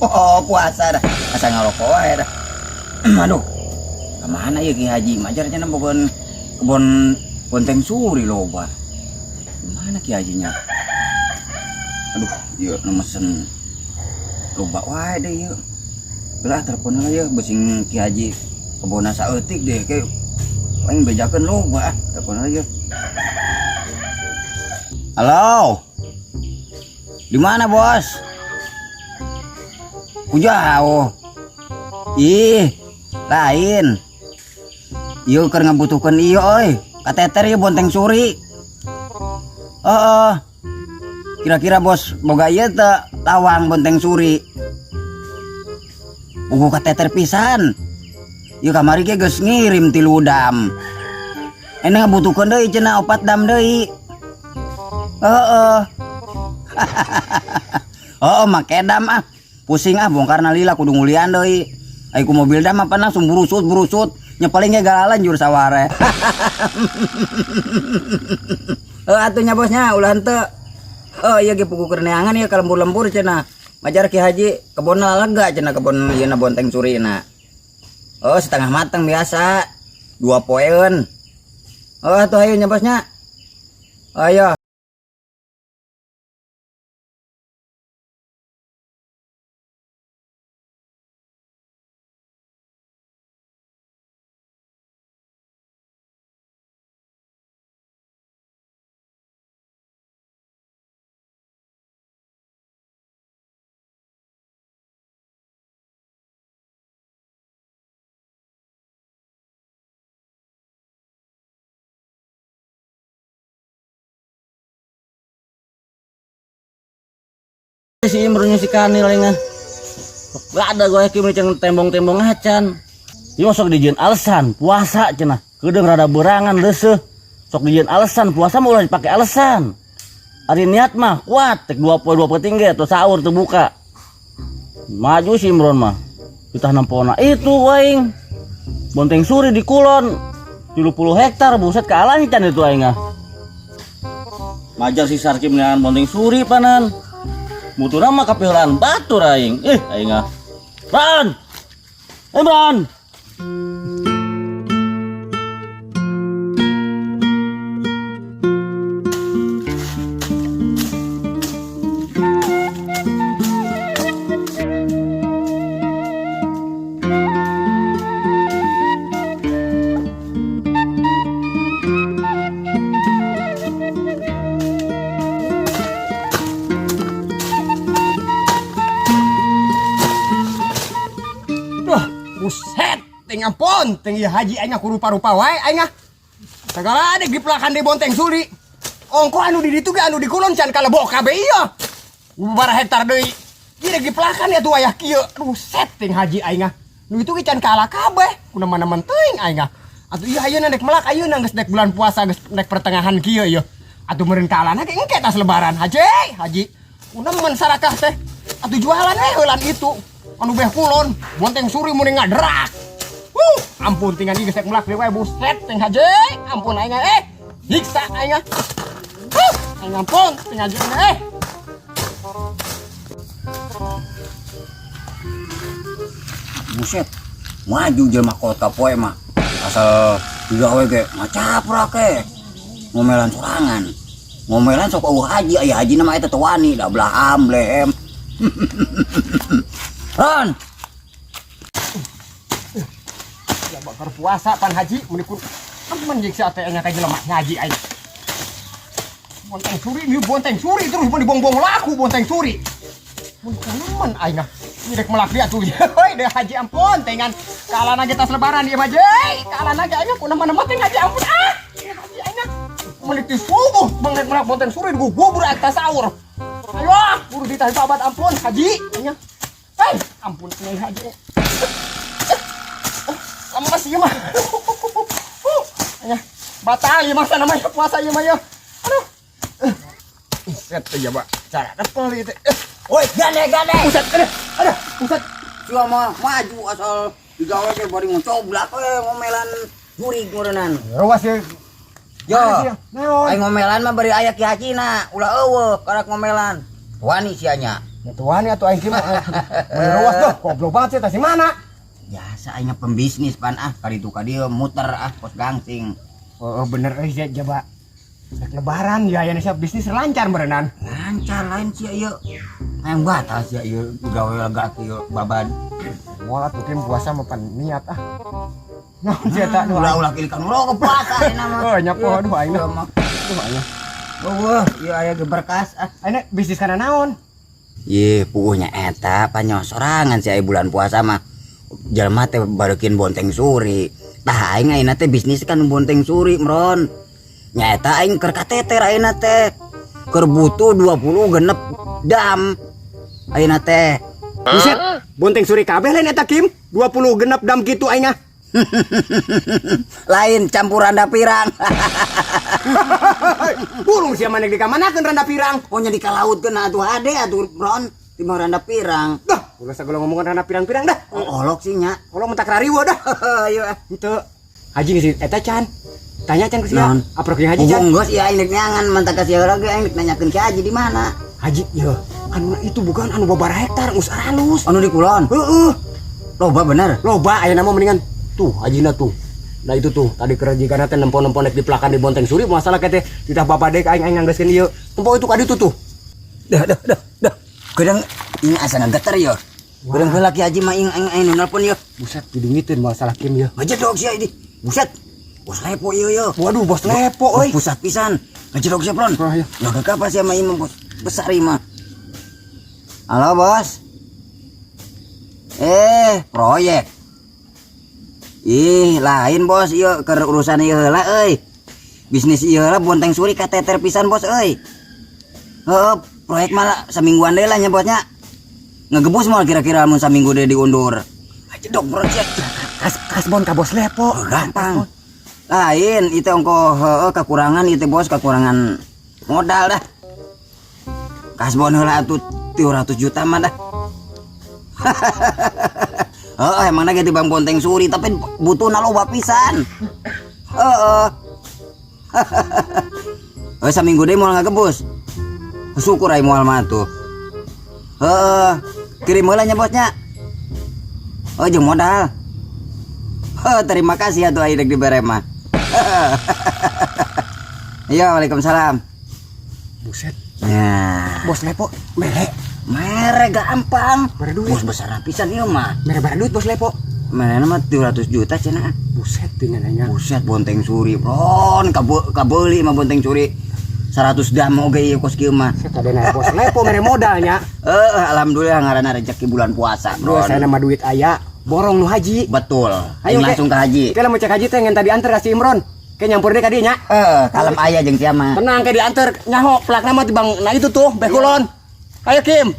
Oh puasa dah. Asa ngarokok wae dah. Aduh. Kemana ya Ki Haji? Majar cenah bogon kebon bonteng suri loba. Gimana Ki Hajinya? Aduh, ieu nu mesen loba wae deh ieu. Belah telepon lah ya, besing Ki Haji kebonna saeutik deh kayak paling bejakeun loba ah, telepon lah ya. Halo. Di mana, Bos? Ku jauh. Ih, lain. Ieu keur ngabutuhkeun ieu euy. Kateter ieu bonteng suri. Heeh. Kira-kira bos boga ieu teu lawang bonteng suri. Puguh kateter pisan. Ieu kamari ge geus ngirim 3 dam. Ini ngabutuhkeun deui cenah 4 dam deui. Heeh. Heeh, make dam ah. Pusing ah bongkarna lila kudu ngulian deui. Ai ku mobil dam apa langsung burusut-burusut. Nya paling ge galalan jur saware. Heuh atuh nya bosnya ulah henteu. Heuh ieu ge puguh keur neangan ieu ka lembur-lembur cenah. Majar Ki Haji kebonna lega cenah kebon ieu na bonteng surina. Oh setengah matang biasa 2 poeun. Oh atuh ayo nya bosnya. Ayo. Si Imronnya si Kanil ingat. Gak ada gue yakin macam tembong-tembong acan. Ieu sok dijieun alasan puasa cenah. Kedeung rada berangan leuseuh. Sok dijieun alasan puasa mah ulah dipake alasan. Ari niat mah kuat tek 2 poe 2 penting ge atau sahur teu buka. Maju si Imron mah. Ditah nampona itu aing. Bonteng suri di kulon 30 hektar buset kalah can itu aing ah. Majar si Sarkim neangan bonteng suri panan. Mutuna mah kapihulaan batur aing. Ih, aing ah. Ron. Imron. Wah, buset, ting ampun, ting ieu haji aing aku rupa-rupa wae aing ah. Sagala ada giplakan di bonteng suri. Ongko anu di ditu ge anu di kulon can kalebok kabeh ieu. Babaraha hektar deui. Ieu giplakan ya tuh aya kieu. Buset ting haji aing ah. Nu itu ge can kalah kabeh, kunaman-naman teuing aing ah. Atuh ieu ayeuna dek melak ayeuna geus dek bulan puasa geus dek pertengahan kieu ieu. Atuh meureun kalana ge engke tas lebaran haji, haji. Kunaman sarakah teh. Atuh jualan we heulan itu. Anu beh kulon, bonteng suri mun ngaderak. Wuh, ampun tinggal ieu geus dek melak deui wae buset ting haji. Ampun aing Nyiksa aing ah. Wuh, aing ampun ting haji aing. Buset. Maju jelema kolot ka poe mah. Asal digawe ge ngacaprak ge. Ngomelan sorangan. Ngomelan sok eueuh haji, aya haji mah eta teu wani, da belaham blehem. Ron. Ya bakar puasa pan haji mun ikut. Ampun nyiksa teh nya ka jelema haji aing. Bonteng suri ni bonteng suri terus mun dibuang-buang laku bonteng suri. Mun kunaon aing ah. Ini dek melak dia tuh. Hoi deh haji ampun tengan. Kalana ge tas lebaran ieu mah jeuy. Kalana ge aing kunaon mah teh haji ampun ah. Haji aing ah. Mun di subuh bang dek melak bonteng suri gubur atas sahur. Ayo, buru ditah babat ampun haji aing ah. Hei, ampun nih haji. Lemes ieu mah. Aing batal ieu mah namanya puasa ieu mah ya. Aduh. Set teh ya, Pak. Cara depel ieu teh. Woi, gane gane. Buset, aduh, aduh, buset. Sia mah maju asal digawe ge bari ngocoblak we ngomelan jurig meureunnan. Ruas ye. Yo. Naon? Aing ngomelan mah bari aya Ki Hajina, ulah eueuh karak ngomelan. Wani sia nya. Tuan ya tuh aing mah. Meruas tuh, goblok banget sih tas mana? Biasa aing pembisnis pan ah, kali itu ka dieu muter ah pos gangsing. Oh, bener euy sia jaba. Rek lebaran ya aya sia bisnis lancar meureunan. Lancar lain sia ieu. Hayang batal sia ieu gawe lega ieu babad. Moal atuh Kim puasa mah pan niat ah. Naon sia ta nu Ulah ulah kieu kan ulah puasa ayeuna mah. Oh, nyapo aduh aing. Ieu mah. Aduh aing. Eueuh, ieu aya ge berkas ah. Aing bisnis kana naon? Ye, puguhnya eta panyo sorangan si aya bulan puasa mah. Jelema teh bareukin bonteng suri. Tah aing ayeuna teh bisnis kan bonteng suri, Mron. Nya eta aing keur kateter ayeuna teh. Keur butuh 20 genep dam. Ayeuna teh. Buset, bonteng suri kabeh lain eta Kim. 20 genep dam kitu aing ah. Lain campuran randa pirang. Burung sia maneh dikamanakeun randa pirang. Oh nya dikalautkeun atuh hade atuh, Bron. Timbang randa pirang. Dah, ulah sagala ngomongan randa pirang-pirang dah. Oh, olok sih nya. Olok mentak rariwa dah. Ayo ah. Henteu. Haji geus eta can. Tanya can ku sia. Naon? Aprok jeung haji can. Geus ieu aing rek neangan mantak ka sia heula ge aing rek nanyakeun ki haji di mana. Haji, ya. Anu itu bukan anu babaraha hektar geus aralus. Anu di kulon. Heeh. Loba bener. Loba ayeuna mah mendingan tuh hajina tuh. Nah itu tuh tadi kerejikan teh nempon-nempon nek dipelakan di bonteng suri masalah teh titah bapak dek aing aing nganggeuskeun ieu. Tempo itu ka ditu tuh. Dah dah dah dah. Kadang ing asa ngageter yo. Kadang heula ki haji mah ing aing aing nu nelpon yo. Buset didingiteun masalah Kim ya. Ngajedog sia ini. Buset. Bos lepo ieu yo. Waduh bos lepo euy. Pusat pisan. Ngajedog sia, Bron. Oh, iya. Lah apa sia mah ieu mah bos besar ieu mah. Halo, Bos. Proyek. Ih, lain bos, ieu keur urusan ieu heula euy. Bisnis ieu heula bonteng suri kateter pisan bos euy. Heeh, proyek malah samingguan deui lah nya bosnya. Ngegebus moal kira-kira mun saminggu deui diundur. Ajedog bro sia. Kas kasbon ka bos lepo. Oh, gampang. Lain itu ongko heeh kekurangan itu bos kekurangan modal dah. Kasbon heula atuh 300 juta mah dah. Heeh, emangna ge bang bonteng suri tapi butuhna loba pisan. Heeh. Heuh saminggu deui moal ngagebus. Syukur ai moal mah tuh. Heeh, kirim heula nya bosnya. Oh, jeung modal. Heuh, terima kasih atuh ai rek dibere mah. Iya, waalaikumsalam. Buset, Nah, bos lepo mere mere gampang. Mere duit. Bos besar pisan ieu mah. Mere bara duit bos lepo. Mana mah 300 juta cenah. Buset dengan nanya. Buset bonteng suri, Bron, kabeuli mah bonteng suri. 100 dam oge ieu kos kieu mah. Set ada bos lepo mere modalnya. Alhamdulillah ngaranna rezeki bulan puasa, Bro, Bron. saya nama duit aya, borong nu haji. Betul. Ayo, Ayo langsung ke haji. Oke lah mau cek haji teh ngan tadi anter ka si Imron. Ke nyampur deh ka dieu nya. Kalem aya jeung sia mah. Tenang ke diantar nyaho plak nama ti bang. Nah itu tuh beh kulon. Ayo Kim.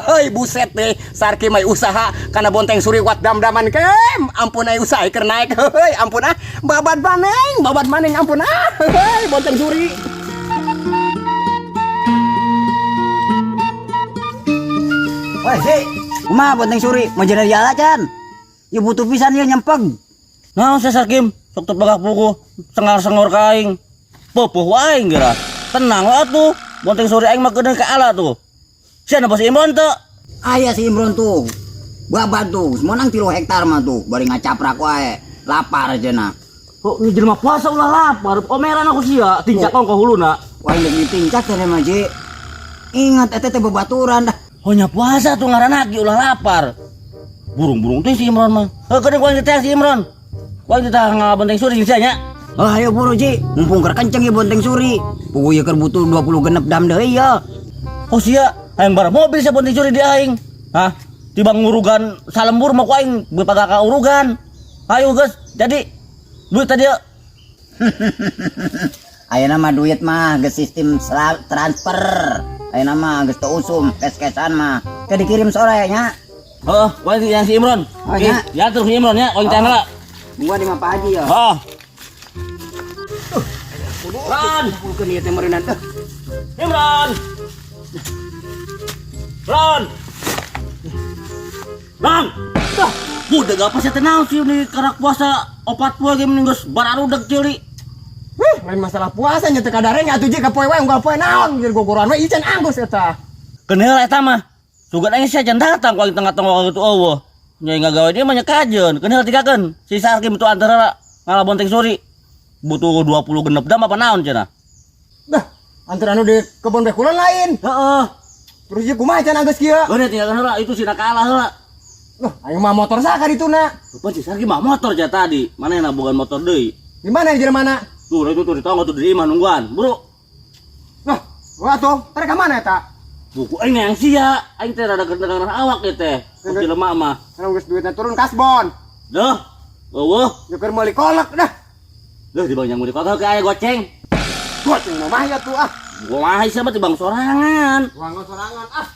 Hei buset deh, Sarkim ai usaha karena bonteng suri wat dam-daman Kim. Ampun ai usaha keur naik. Hei ampun ah. Babad maneng ampun ah. Hei bonteng suri. Woi, si. Kumaha bonteng suri? Mau jadi jala can? Ya butuh pisan ieu nyempeg. Naon sia Sarkim? Sok tepegak puku, sengar-sengor ka aing. Pupuh wae aing geura. Tenang we atuh. Bonteng suri aing mah kedeung ka ala tuh. Sia na bos Imron teu? Aya si Imron tuh. Babad tuh, menang 3 hektar mah tuh, bari ngacaprak wae. Lapar cenah. Oh, ini jelema puasa ulah lapar. Omeran aku sia, tincak ongkoh huluna. Wah, ini ditincak teh mah, Ji. Ingat eta teh bebaturan dah. Oh, nya puasa tuh ngaranna ge ulah lapar. Burung-burung teh si Imron mah. Heuh, kedeung ku aing teh si Imron. Ku aing teh ngabonteng suri jeung sia nya. Oh, ayo buru Ji, mumpung keur kenceng ieu bonteng suri. Puguh ieu keur butuh 20 genep dam deui ya. Oh sia, hayang bara mobil sia bonteng suri di aing. Hah? Tibang ngurugan salembur mah ku aing bepaga ka urugan. Ayo geus, jadi duit tadi ya. Ayeuna mah duit mah geus sistem transfer. Ayeuna mah geus teu usum kes-kesan mah. Ke dikirim sore nya. Heeh, ku aing yang si Imron. Oh, nya. Ya terus si Imron nya, ku aing teh heula. Gua di mah Pak Haji ya. Heeh. Ron, Kumpulkeun ieu teh meureunan teh. Imron. Ron. Ron. Dah, budak apa sih tenang sih ini karak puasa opat poe ge mending geus bararudeg ceuli. Huh, lain masalah puasa nya teu kadareng atuh je ka poe wae unggal poe naon jeung gogoran we ieu can anggus eta. Keun heula eta mah. Sugan aing sia can datang ku aing tengah-tengah kitu eueuh. Nya ngagawe dia mah nya kajeun. Keun heula tinggalkeun. Si Sarkim tu antara ngala bonteng suri. Butuh 20 genep dam apa naon cenah. Dah, antara anu di kebon bekulon lain. Heeh. Terus ieu kumaha cenah geus kieu? Geus tinggalkeun heula itu sina kalah heula. Loh, aing mah motor saha ka dituna? Lupa si Sarkim mah motor cenah tadi. Mana yang bukan motor deui. Di mana di mana? Tuh, itu tuh di tonggo tuh di imah nungguan. Bro. Lah, wah tuh, tarik ka mana eta? Buku aing yang sia, aing teh rada kedengaran awak ieu teh. Ku jelema mah. Kalau geus duitnya turun kasbon. Duh. Eueuh. Jeung meuli kolak dah. Duh di bang yang di kolak ke aya goceng. Goceng mah ya tuh ah. Gua mah sia mah tibang sorangan. Gua sorangan ah.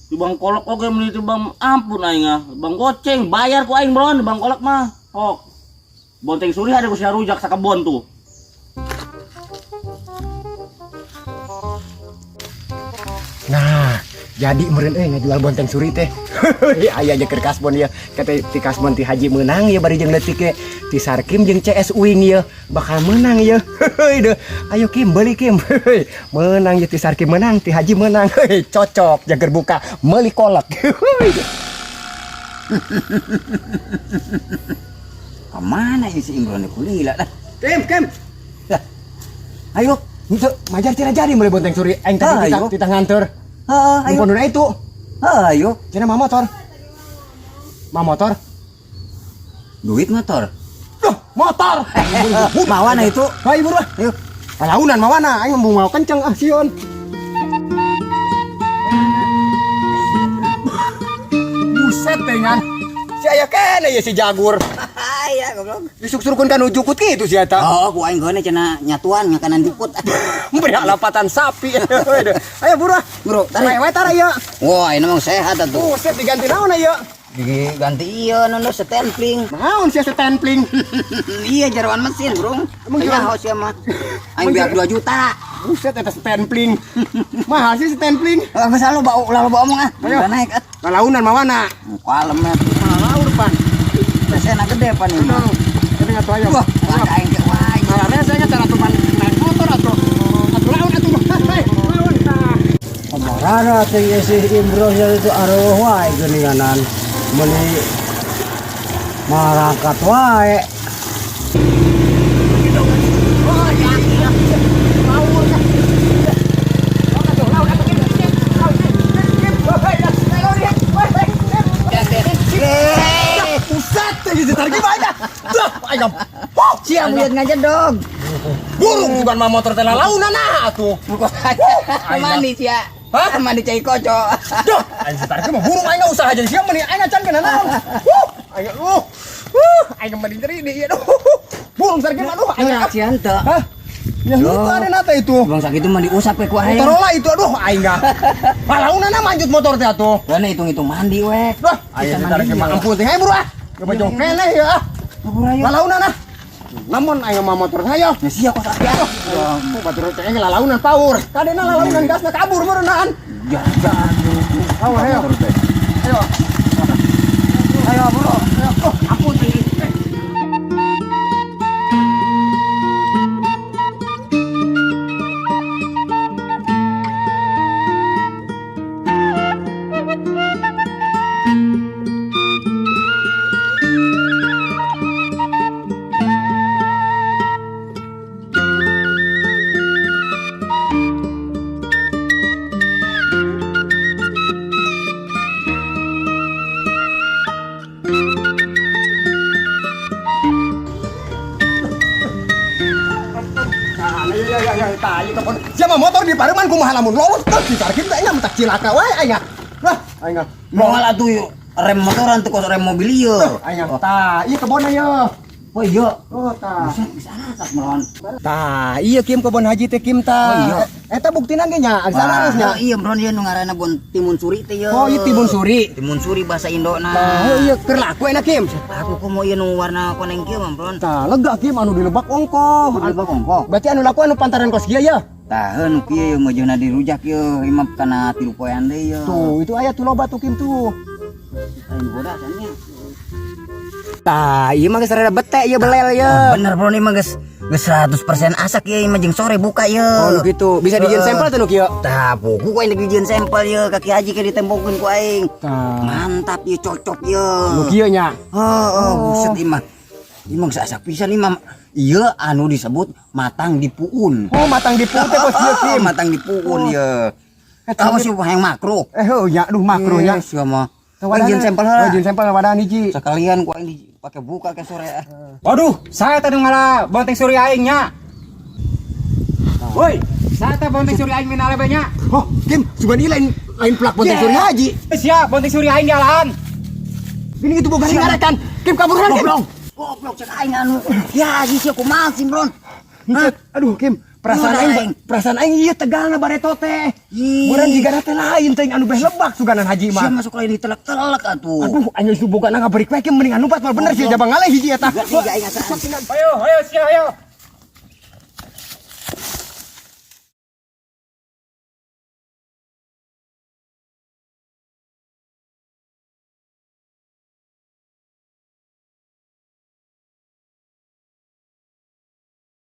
Tibang kolak oge meuli tibang ampun aing ah. Bang goceng bayar ku aing bron bang kolak mah. Sok. Bonteng suri ada ku sia rujak sakebon tuh. Nah, jadi meureun euy ngajual bonteng suri teh. Aya aja keur kasbon ieu. Kata ti kasbon ti Haji meunang ieu bari jeung leutik ge. Ti Sarkim jeung CS Uing ieu bakal meunang ieu. Deuh. Ayo Kim beli Kim. Meunang ieu ti Sarkim meunang, ti Haji meunang. Cocok jager buka meuli kolak. Kemana ini si Imron kulila dah. Kim, Kim. Lah. Ayo. Henteu, majar cenah jadi meuli bonteng suri. Aing tadi titah nganteur. Heeh, ayo. Mumpun itu. Heeh, ayo. Cenah mah motor. Mah motor. Duit motor. Duh, motor. Mawana itu. Hayu buru. Ayo. Palaunan mawana, aing mau kenceng ah sion. Buset dengan. Si aya kene ya si Jagur. Aya goblok. Disuk-surkeun ka nu jukut kitu si eta. Oh, ku aing geuna cenah nyatuan ngakanan jukut. Beri lapatan sapi. Ayo buru ah. Buru, tarik. Wae tara ieu. Wah, ini mah sehat atuh. Buset diganti naon ieu? Diganti ieu nu setempling. Naon sia setempling? Iya jeroan mesin, Bro. Emang Emang jeroan- sia mah. Aing biar 2 juta. Buset eta setempling. Mahal sih setempling. Lah geus lalu bau lalu bau omong ah. Ayo. Udah naik ah. Lalaunan mawana. Kalem ya. Malaur pan. Pesena gede pan ini. Ini atuh ayo. Wah, ada aing ge wah. Malah saya cara tuh naik motor atuh. Atuh laun atuh. Hei, laun tah. Kamarana teh si Imron itu areuh wae geuninganan. Meuli marangkat wae. Buset, teh si Targi banyak. Duh, aing. Sia muliat ngajedog. Burung bukan mah motor teh lalaunan nah atuh. Mandi sia. Hah? Mandi cai koco. Duh, aing si Targi mah burung aing usaha jadi sia meni aing acan kana naon. Aing aing meni nyeri di ieu. Burung Sarki mah aduh aing. Aksian teu. Hah? Ya itu ada nata itu. Bang sakitu mah diusap we ku aing. Motorola itu aduh aing enggak. Lalaunan manjut motor teh atuh. Karena hitung-hitung mandi we. Duh, aing si Targi mah ampun teh buru ah. Gebejong keneh ya ah. Lalaunan ah. Namun aing mah motor saya. Ya sia kok sakit. Oh, batur teh lalaunan power. Kadena lalaunan gasna kabur meureunaan. Jajan. Ayo, ayo. Ayo. Ayo bro. Oh, ampun teh. Siapa motor di pareman kumaha lamun lolos terus diparkir teh nya mentak cilaka wae aing. Lah, aing. Moal atuh rem motoran tuh kos rem mobil ieu. Aing tah, ieu kebon ieu. Oh iya. Oh tah. Buset bisa atas melawan. Tah, iya Kim kebon haji teh Kim tah. Oh, iya. Eta buktina ge nya, salah nya. Oh iya bro ieu nu ngaranna bon timun suri teh ieu. Oh, iya timun suri. Timun suri bahasa Indona. Tah, oh iya keur laku enak Kim. Aku komo ieu nu warna koneng kieu mah bro. Tah, lega Kim anu dilebak ongkoh. Dilebak ongkoh. Berarti anu laku anu pantaran kos kieu ya. Tah nu kieu meujeuhna dirujak ieu imam kana 3 poean deui ieu. Tuh, itu aya tuh loba tuh Kim tuh. Lain bodas nya. Tah, ieu mah geus rada bete ieu belel ieu. Bener bro nih mah geus Geus 100% asak ieu mah, jeung sore buka ieu. Oh, nu kitu. Bisa dijieun sampel teh nu kieu? Tah, pugu ku aing dijieun sampel ieu ka Ki Haji ke ditembongkeun ku aing. Tah. Mantap ieu, cocok ieu. Nu kieu nya. Heeh, buset ieu mah. Ieu mah geus asak pisan ieu mah. Ieu anu disebut matang di puun. Oh, matang di puun teh kos kieu, Kim. Matang di puun ieu. Eta Awas ieu hayang makro. Eh, heuh nya, aduh, makro nya. Sia mah. Jieun sampel Oh, heula. jieun sampel wadahan hiji. Sekalian ku aing dipake buka ke sore ah. Waduh, saya tadi ngalah bonteng suri aing nya. Woi, saya teh bonteng suri aing minale nya. Oh, Kim, sugan ieu lain lain pelak bonteng suri haji. Siap, bonteng suri aing jalan. Ini gitu boga ngarekan. Kim, kabur heula, Kim. Goblok. Goblok cek aing anu. Ya, haji sia kumaha sih, Bron? Hah? Aduh, Kim, perasaan Aduh, aing aing. Perasaan aing ieu Tegalna bareto teh. Ih. Meureun jigana teh lain teh anu beh lebak suganan haji Sia mah. masuk lain ditelek-telek atuh. Aduh, aing geus boga ngaberik we, Kim, mendingan lumpat mah bener sih jabang ngaleh hiji eta. Enggak sih, aing asaan. Ayo, ayo, siap, ayo.